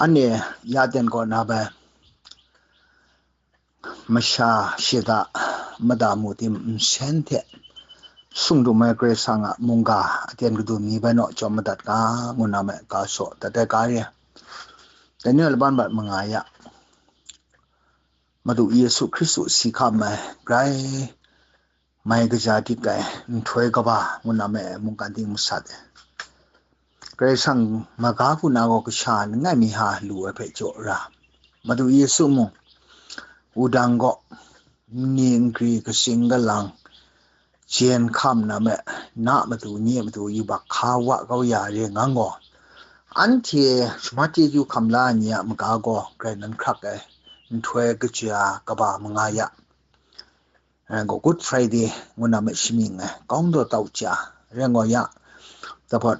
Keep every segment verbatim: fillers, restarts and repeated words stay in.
Anhte ya ten kaw na bai masha shada mada mu tim nsen hte sung dum ai Karai Kasang a mungga aten kadun mi bai naw chyawm madat ga ngu na me ga saw dat ai ga re. Daniel laban bat manga ya Madu Yesu Hkristu si hkam ai grai mai kaja dik ai nhtoi kaba ngu na me mungkan ting masat ai. Karai Kasang maga hku na gaw kasha langai mi ha lu ai hpe jaw ra. Madu Yesu mung wudang gaw nni nkri kasing kalang jen hkam na me na matu nye matu yubak hka wa kau ya re ngang gaw, anhte shamat chyeju hkam la ai ni a maga gaw grai nan hkrak ai nhtoi kaja kaba manga ya. Rai gaw Good Friday ngu na me shamying ai kawng daw tau cha rai gaw ya, dapawt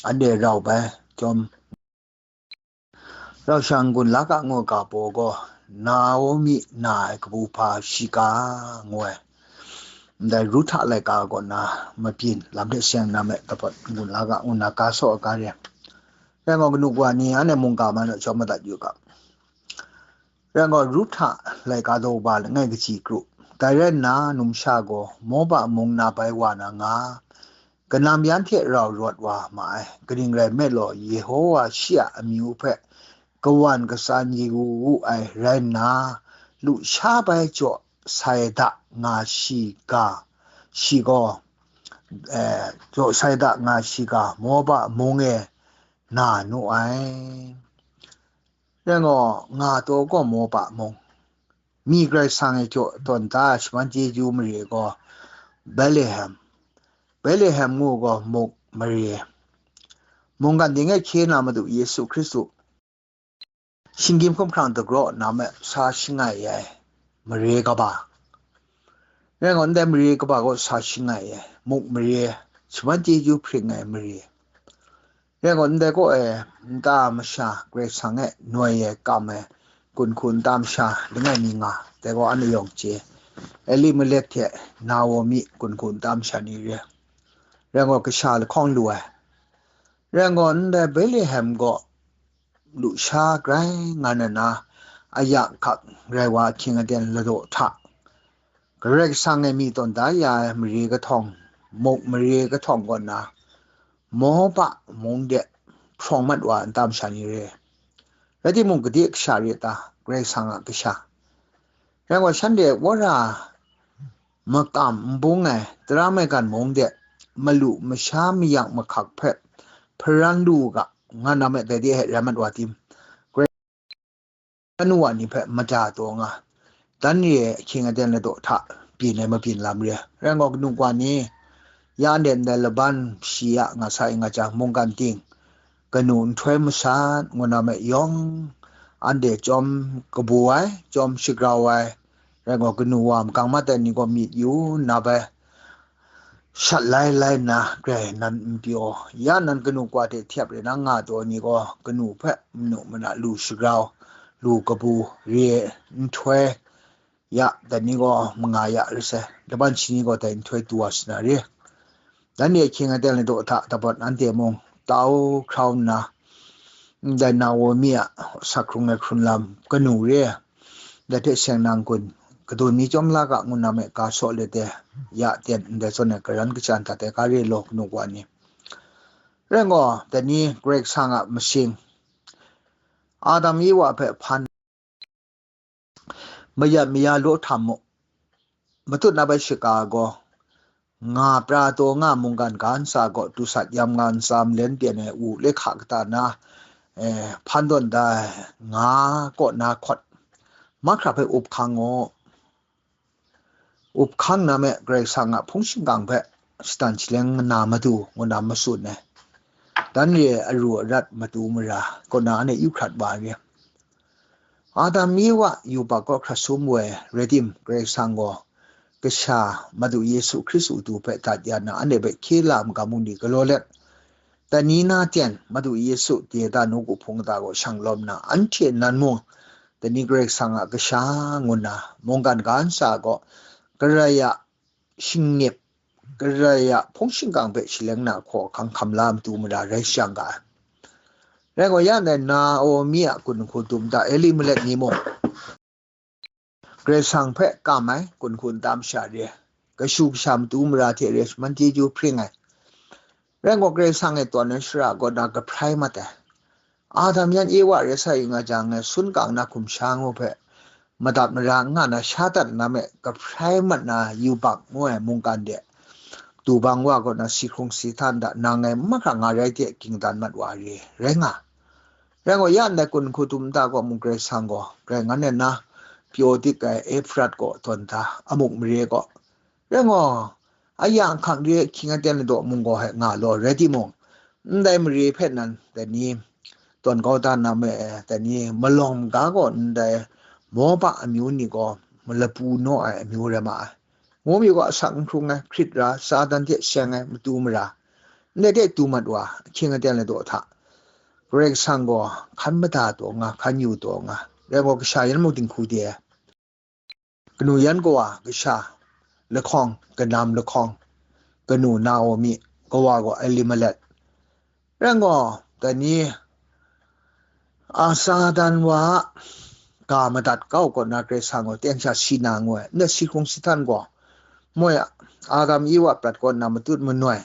anhte rau bai chyawm rau shang gun la ka ngu ga baw gaw Naomi na ai kabu hpa shiga ngu ai. Ndai Ruhta laika kaw na mabyin lam hte seng na me dapawt gun la ga ngu na ga saw ga re. Rai gaw kanu wa ni anhte mungga man a chyawm madat yu ga. Rai gaw Ruhta laika daw ba langai kaji kru. Dai rai nna numsha gaw Moba mung na bai wa na nga, kanam yan hte rau rawt wa ma ai, kaning rai nme law, Yehowa shi a amyu hpe kawan katsan yu wu ai rai nna, lusha bai jaw sai da nga shi ga, shi gaw, eh, jaw sai da nga shi ga, Moba mung e na nu ai. Rai gaw, nga taw gaw Moba mung, mi Karai Kasang e jaw tawn da shaman chyeju mare gaw Betlehem, Betlehem ngu gaw muk mare, mungkan ding e hkye na Madu Yesu Hkristu shinggyim hkumhkrang dagraw na me sa shangai ai mare kaba. Rai gaw, ndai mare kaba gaw sa shangai ai, muk mare, shaman chyeju hpring ai mare. Rai gaw, ndai kaw e nta masha Karai Kasang e noi e kam ai kunhku nta masha langai mi nga, dai gaw anhte yawng chye, Elimelek hte Naomi kunhku nta masha ni re. Rai gaw, kasha lahkawng lu ai. Rai gaw, ndai Betlehem gaw lusha grai nga na na, aya hkak rai wa ahkying aten ladaw hta, Karai Kasang e mi tawn da ya ai mare kahtawng, muk mare kahtawng kaw na, Moba mung de hprawng mat wa nta masha ni re. Rai timung, gade kasha re ta, Karai Kasang a kasha? Rai gaw, shanhte wora makam n bung ai tara maigan mung de malu masha mayak mahkak hpe hparan lu u ga, nga na me dai de hte rai mat wa tim? Karai anu wa ni hpe mada taw nga, dan re ai ahkying aten ladaw hta byin ai mabyin lam re. Rai gaw, kanu wa ni, ya ndai ndai laban shi ya nga sai nga jang, mungkan ting, kanu nhtoi masat ngu na me yawng, anhte chyawm kabu ai, chyawm shagrau ai, rai gaw, kanu wa makang mat ai ni gaw myit yu nna bai shat lai lai nna, grai nan n pyaw, ya nan kanu wa hte htyep re na nga taw ni gaw, kanu hpe manu mana lu shagrau, lu kabu, re nhtoi, ya, dai ni gaw manga ya re sai, laban shi ni gaw dai nhtoi tu wa sa na re. Dan ni ahkying aten ladaw hta dapawt anhte mung tau hkrau nna, ndai Naomi a sak hkrung ai hkrun lam kanu re, dai hte seng nang kun, kadun mi chyawm la ga ngu na me ga saw let e, ya ten ndai zawn e karan kachyan dat ai ga re law, kanu wa ni. Rai gaw, dai ni Karai Kasang a masing, Adam Ewa hpe hpan mayat maya law htam mu. Matut na bai shaka gaw, nga pra taw nga mungkan ga ntsa gaw, tusat yam nga ntsa malen pyen ai u le hka kata na, eh, hpan tawn da ai nga kaw na hkawt, mahkra hpe up hkang u. Up hkang na me Karai Kasang a hpung shingkang hpe shatan shaleng na matu ngu na matsun ai. Dan re ai aru arat matu mara kaw na anhte yu hkrat wa ai re. Adam Ewa yubak kaw hkrat sum woi rai tim, Karai Kasang gaw kasha Madu Yesu Hkristu tu hpe dat ya na, anhte hpe hkye la ai magam ni galaw let, dai ni na ten Madu Yesu de da nawku hpung kata gaw shang lawm na, anhte nan mung dai ni Karai Kasang a kasha ngu nna mungkan ga ntsa gaw Karai a shingnip, Karai a hpung shingkang hpe shaleng na hkaw hkang hkam la matu mara rai shang ga ai. Rai gaw, ya ndai Naomi a gun hku dum da Elimelek ni mung, Karai Kasang hpe kam ai gun hku nta masha re, kashu kasha matu mara hte re shaman chyeju hpring ai. Rai gaw, Karai Kasang e tawn ai shara kaw na kahprai mat ai. Adam yan Ewa rai sa yu nga jang, ngai sun kang na hkum sha ngu hpe madat mara n nga na, sha dat na me, kahprai mat na yubak ngu ai mungkan de, du bang wa kaw na si hkrung si htan da, nang ngai mahkra nga rai hte ging dan mat wa re, rai nga. Rai gaw, ya ndai gun hku dum nta gaw mung Karai Kasang gaw, grai ngan nna pyaw dik ai Efrat kaw tawn da, amuk mare kaw. Rai gaw, a ya nhkang re ahkying aten ladaw mung gaw hpe nga law, rai timung, ndai mare hpe nan dai ni tawn kau da na me, dai ni malawng maga gaw ndai Moba amyu ni gaw malapu naw ai amyu rai ma ai. Ngu mi gaw, asak n hkrung ai, hkrit ra, Satan hte seng ai matu mara, ndai hte du mat wa, ahkying aten ladaw hta, Karai Kasang gaw hkan mada taw nga, hkan yu taw nga, rai gaw, kasha yan mung dinghku de ai. Kanu yan kawa kasha lahkawng, kanam lahkawng, kanu Naomi, kawa gaw Elimelek. Rai gaw, dai ni, a, Satan wa a ga madat kau kaw na Karai Kasang gaw teng sha si na ngu ai, ndai si hkrung si htan gaw, moi, Adam Ewa prat kaw na matut manoi,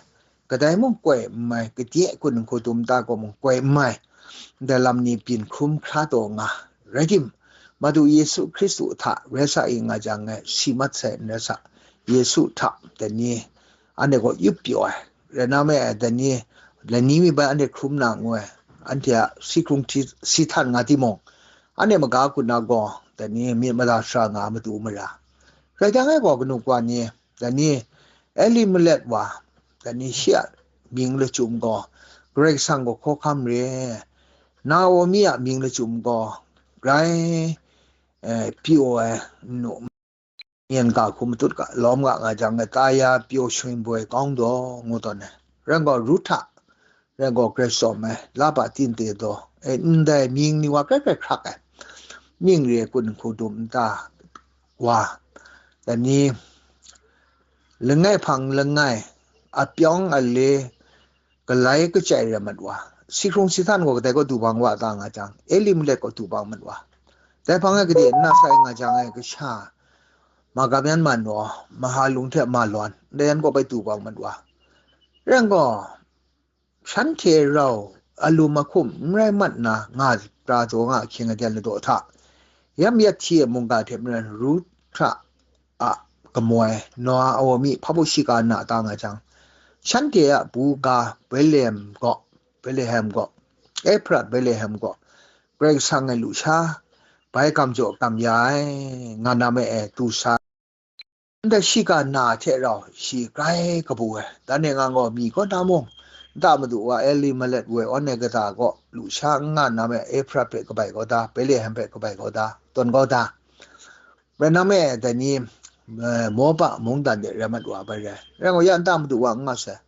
kadai mung koi n mai, kadai gun hku dum nta gaw mung koi n mai, ndai lam ni byin hkrum hkra taw nga. Rai tim, Madu Yesu Hkristu hta rai sa i nga jang, ngai si mat sai n rai sa, Yesu hta dai ni anhte gaw yup pyaw ai, rai na me, dai ni lani mi bai anhte hkrum na ngu ai, anhte a si hkrung hti-, si htan nga timung, anhte maga kun na gaw, dai ni myit mada sara nga matu mara. Rai jang, ngai gaw kanu kawa ni, dai ni Elimelek wa, dai ni shi a mying lachyum gaw Karai Kasang gaw hkawhkam re, Naomi a mying lachyum gaw grai, eh, pyaw ai nu, nyen ga hku matut ga, lawm ga nga jang, ta ya pyaw shingpoi kawng daw ngu tawn ai. Rai gaw, Ruhta, rai gaw, Karai tsawm ai, la pa tinte daw, e, ndai mying ni wa krai krai hkrak ai, mying re gun hku dum nta wa, dai ni langai hpang langai, apyawng ale, galai kachyai rai mat wa, si hkrung si htan gaw kadai kaw du bang wa ta nga jang, Elimelek kaw du bang mat wa. Dai hpang e gade nna sai nga jang, e, kasha magam yan man naw, mahalung hte malawn, ndai yan kaw bai du bang mat wa. Rai gaw, shanhte rau alum ahkum n rai mat na nga pra taw nga ahkying aten ladaw hta, yam yat hti ai mungga hte maren Ruhta a kamoi, Naomi hpa bu shiga na ta nga jang, shanhte a buga Betlehem gaw, Betlehem gaw, Efrat Betlehem gaw, Karai Kasang e lusha bai gam jaw gam ya ai, nga na me e du sa. Ndai shiga na hte rau shi grai kabu ai. Dan e nga gaw mi kaw na mung, nta madu wa Elimelek woi awn ai kata gaw lusha n nga na me, Efrat hpe kabai kau da, Betlehem hpe kabai kau da, tawn kau da. Rai na me, dai ni, eh, Moba mungdan de rai mat wa bai rai. Rai gaw, ya nta madu wa n nga sai.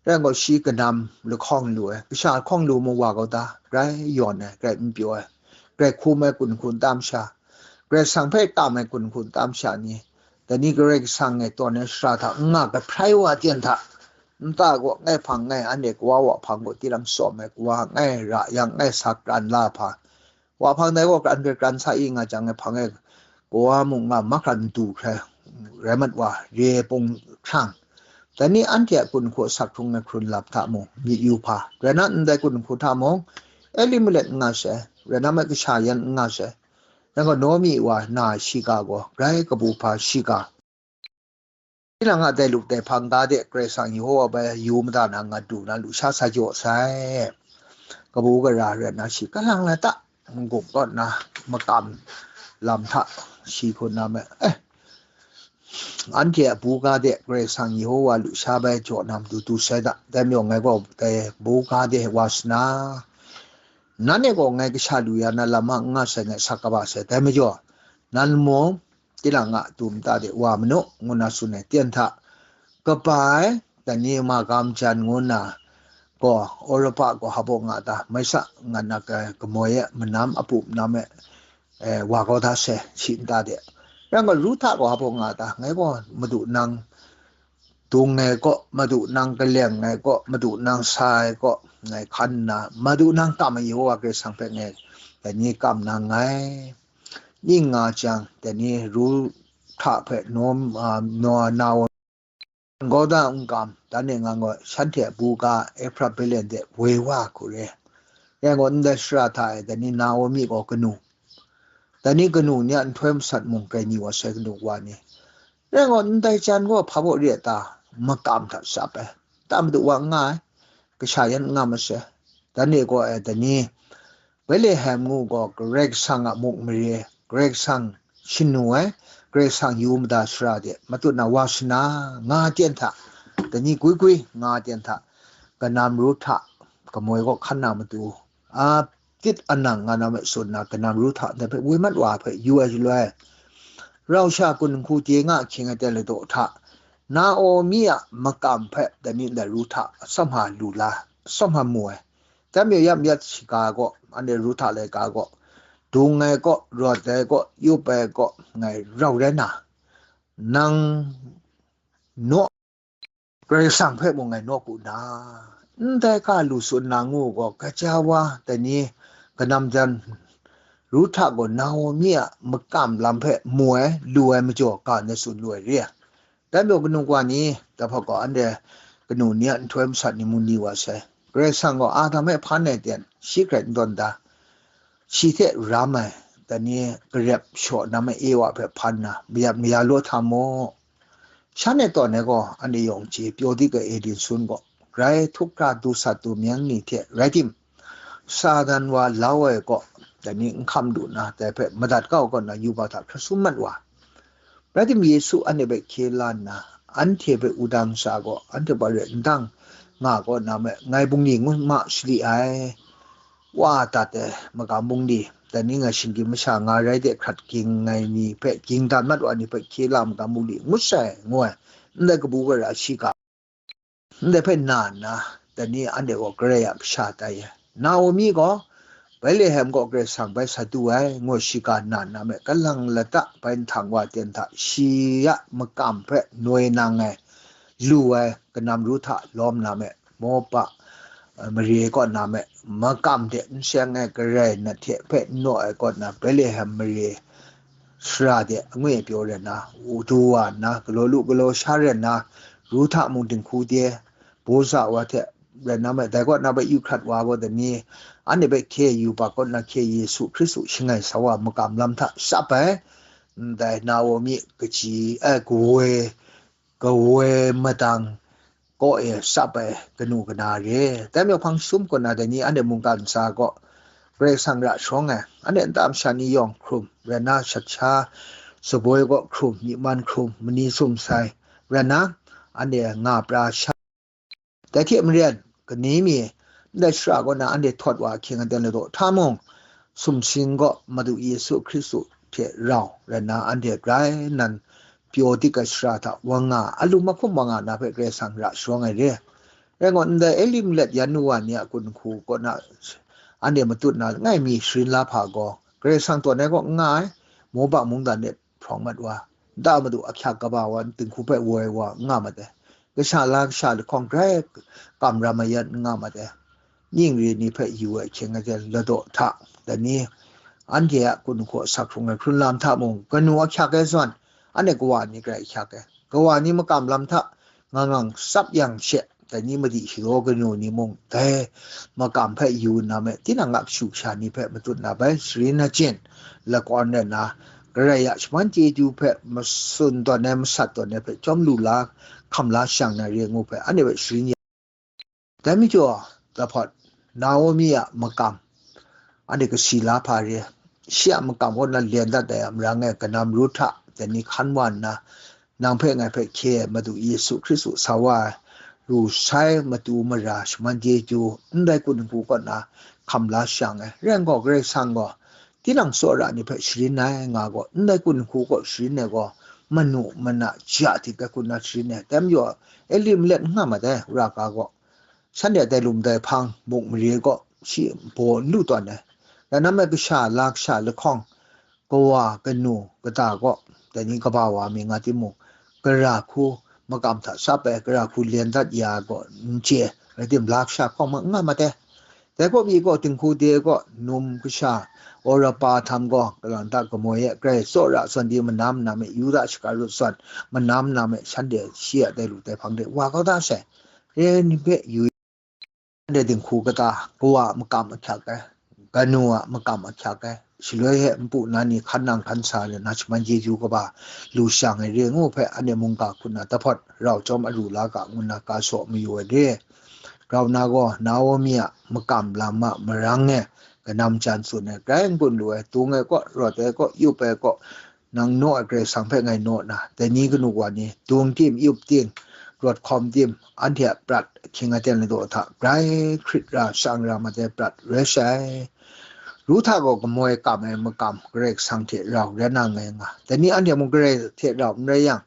Rai gaw, shi kanam lahkawng lu ai, kasha lahkawng lu mung wa kau da, grai yawn ai, grai n pyaw ai, grai hkum ai gun hku nta masha, Karai Kasang hpe kam ai gun hku nta masha ni, dai ni Karai Kasang e tawn ai shara hta n nga kahprai wa aten hta, nta gaw ngai hpang ngai, anhte kawa wa hpang gaw tinang tsawm ai, kawa ngai ra yang ngai sa kran la hpa, wa hpang dai gaw kran hpe kran sa i nga jang, ngai hpang e kawa mung nga mahkra n du hkrai rai mat wa, re pung hkrang. Dai ni anhte a gun hku asak hkrung ai hkrun lap hta mung myit yu hpa, rai na ndai gun hku hta mung Elimelek n nga sai, rai na me kasha yan n nga sai. Rai gaw, Naomi wa na shiga gaw grai kabu hpa shiga. Tinang a dai lup dai hpang ga de Karai Kasang Yehowa bai yu mada na nga du na lusha sa jaw sai. Kabu gara rai na shi kalang lai ta, n-gup kaw nna makam lam hta shi hku na me, eh, anhte a buga de Karai Kasang Yehowa lusha bai jaw na matu du sai da. Dai majaw ngai gaw dai buga de wa sana, nanhte gaw ngai kasha lu ya na lam a n nga sai, ngai sak kaba sai. Dai majaw, nan mung tinang a du mada de wa manu, ngu na tsun ai. Ten hta, kaba ai, dai ni magam jan ngu na gaw, Awrapa gaw hpa baw nga ta, mai sa, ngat na ka-, kamoi e, manam apu manam e, eh, wa kau da sai, shi nta de. Rai gaw, Ruhta gaw hpa baw nga ta, ngai gaw madu nang dung ai kaw, madu nang kaleng ai kaw, madu nang sa ai kaw, ngai hkan nna, Madu nang kam ai Yehowa Karai Kasang hpe ngai dai ni kam na nngai. Ning nga jang, dai ni Ruhta hpe Naw-, a, Naw-, Naomi gaw da n kam, dan e nga gaw shanhte a buga Efrat Belen de woi wa hku re. Rai ngut ndai shara hta e dai ni Naomi gaw kanu, dai ni kanu ni a nhtoi masat mung grai ni wa sai kanu wa ni. Rai ngut ndai jan gaw hpa baw re a ta? Makam hta shap ai. Ta Madu wa n nga ai, kasha yan n nga masai. Dan e gaw e dai ni Betlehem ngu gaw Karai Kasang a muk mare, Karai Kasang shanu ai, Karai Kasang yu mada shara de matut na wa shana nga ten hta, dai ni gwi gwi nga ten hta, kanam Ruhta kamoi kaw hkan na matu, a tit anang nga na me tsun na kanam Ruhta ndai hpe woi mat wa hpe yu ai shaloi, rau sha kun nhku de nga hkying ai ten ladaw hta, Naomi a makam hpe dai ni ndai Ruhta atsawm hpa lu la, atsawm hpa mu ai. Dai majaw ya mayat shiga gaw, anhte Ruhta laika gaw, dung ai kaw, rawt ai kaw, yup ai kaw, ngai rau rai na, nang naw, Karai Kasang hpe mung ngai nawku na, ndai ga lu tsun na ngu gaw, gaja wa dai ni kanam jan Ruhta gaw Naomi a makam lam hpe mu ai, lu ai majaw ga na tsun lu ai re. Dai majaw kanu wa ni, dai hpa gaw anhte kanu ni a nhtoi masat ni mu ni wa sai. Karai Kasang gaw Adam hpe hpan ai ten, shi hkrai n tawn da. Shi hte ram ai, dai ni garep shaw nam ai Ewa hpe hpan na, mayat maya law hta mu. Shan e tawn ai gaw, anhte yawng chye pyaw di ga Eden sun gaw, grai htuk hkra du sat du myang ni hte rai tim, Satan wa lau ai kaw, dai ni n hkam lu na, dai hpe madat kau kaw na, yuba hta hkra sum mat wa. Rai tim, Yesu anhte hpe hkye la nna, anhte hpe wudang sha gaw, anhte hpe re n dang nga kaw na me, ngai bungli ngu ma sali ai. Wa dat ai magam bungli, dai ni ngai shinggyim masha nga rai de hkrat ging ai ni hpe, ging dan mat wa ni hpe hkye la magam bungli ngut sai, ngu ai, ndai kabu gara shiga. Ndai hpe na nna, dai ni anhte gaw Karai a kasha tai ai. Naomi gaw, Betlehem gaw Karai Kasang bai sa du ai, ngu shiga na nna me, kalang lata bai nhtang wa ten hta, shi a makam hpe noi nang ai, lu ai kanam Ruhta lawm na me, Moab a, eh, mare kaw na me, makam hte n seng ai Karai nat hte hpe n naw ai kaw na, Betlehem mare sara de angwi pyaw rai nna, du wa nna, galaw lu galaw sha rai nna, Ruhta mung dinghku de, boza wa hte rai nna me, dai kaw na bai yu hkrat wa gaw dai ni, anhte hpe hkye yu ba kaw na hkye Yesu Hkristu shangai sa wa makam lam hta shap ai, ndai Naomi kaji, eh, kawoi, kawoi madang kaw e shap ai kanu kana re. Dai majaw hpang sum kaw na dai ni anhte mungkan ntsa kaw Karai Kasang ra sharawng ai, anhte nta masha ni yawng hkrum, rai nna shat sha, saboi kaw hkrum, myi man hkrum, mani sum sai, rai nna anhte nga pra sha. Dai hte maren, kani mi ndai shara kaw na anhte htawt wa ahkying aten ladaw hta mung, sumsing gaw Madu Yesu Hkristu hte rau rai nna, anhte grai nan pyaw dik ai shara hta wa nga, alum ahkum wa nga na hpe Karai Kasang ra sharawng ai re. Rai ngut ndai Elimelek yan nu wa ni a gun hku kaw na anhte matut na langai mi sharin la hpa gaw, Karai Kasang tawn ai kaw n nga ai, Moba mungdan e hprawng mat wa, nta madu ahkyak kaba wa, dinghku hpe woi wa n nga mat ai. Kasha la kasha lahkawng grai kam ram ai yan n nga mat ai. Ning re ni hpe yu ai hkying aten ladaw hta, dai ni anhte a gun hku asak hkrung ai hkrun lam hta mung, kanu ahkyak ai zawn, anhte kawa ni grai ahkyak ai. Kawa ni makam lam hta ngang ngang tsap yang she, dai ni madi shadaw kanu ni mung, dai makam hpe yu nna me, tinang a kashu kasha ni hpe matut na bai, sharin achyin lakawn rai nna, Karai a shaman chyeju hpe matsun tawn ai, masat tawn ai hpe chyawm lu la, hkam la shang na re ngu hpe, anhte hpe sharin ya. Dai majaw, dai hpawt, Naomi a makam, anhte kasi la hpa re, shi a makam kaw na lyen dat ai a marang e kanam Ruhta, dai ni hkan wa nna, nang hpe ngai hpe hkye ai Madu Yesu Hkristu sa wa ai, ru sai matu mara shaman chyeju, ndai gun hku kaw na hkam la shang ai. Rai nna gaw, Karai Kasang gaw, tinang tsawra ni hpe sharin ai nga gaw, ndai gun hku kaw sharin ai gaw, manu mana ja dik ai hku na sharin ai. Dai majaw, Elimelek n nga mat ai, wora ga gaw, shanhte a dai lum dai hpang muk mare gaw shi baw n lu tawn ai. Rai nna me, kasha la kasha lahkawng, kawa kanu kata gaw, dai ni kaba wa mi nga timung, gara hku makam hta shap ai, gara hku lyen dat ya gaw n chye. rai tim, la kasha hkawng ma n nga ma te. Dai kaw pyi gaw, dinghku de gaw, num kasha, Awrapa htam gaw, kalang ta kamoi e, grai tsawra zawn di manam nam e, Yuda shaka rut zawn manam nam e, shanhte shi a dai lu dai hpang de wa kau da sai. Re ni hpe yu, shanhte dinghku kata, kawa a makam ahkyak ai, kanu a makam ahkyak ai, shaloi he npu na ni hkan nang hkan sa le na shaman chyeju kaba lu shang ai re ngu hpe, anhte mungga hku na tahpawt rau chyawm aru la ga ngu na ga saw mayu ai re. Grau na gaw Naomi a makam lam a marang e kanam jan tsun ai, grai n-gun lu ai, tung ai kaw, rawt ai kaw, yup ai kaw, nang naw ai Karai Kasang hpe ngai naw na, dai ni kanu wa ni, tung tim, yup tim, rawt hkawm tim, anhte a prat ahkying aten ladaw hta grai hkrit ra, shang ra mat ai prat rai sai. Ru hta gaw kamoi kam ai makam Karai Kasang hte rau rai na ngai nga. Dai ni anhte mung Karai hte rau n rai yang,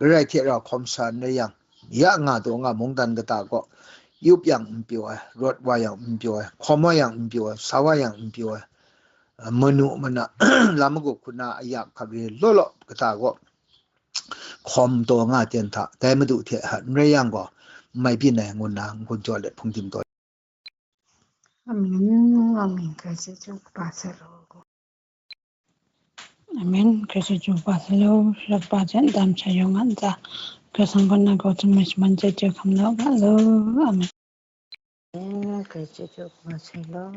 Karai hte rau hkawm sa n rai yang, ya nga taw nga mungdan kata gaw, yup yang n pyaw ai, rawt wa yang n pyaw ai, hkawm wa yang n pyaw ai, sa wa yang n pyaw ai, manu mana, lam magup hku na ayak hkap re law law kata gaw, hkawm taw nga ten hta, dai Madu hte hta n rai yang gaw, n mai byin ai ngu nna n-gun jaw let hpung tim taw. Amen, amen. Hkrai chyeju kaba sai law. Amen. Hkrai chyeju kaba sai law. Shara kaba hte ndam sha yawng a ntsa, Karai Kasang kaw na grau htum ai shaman chyeju hkam la u ga law. Amen. Amen. Hkrai chyeju kaba sai law.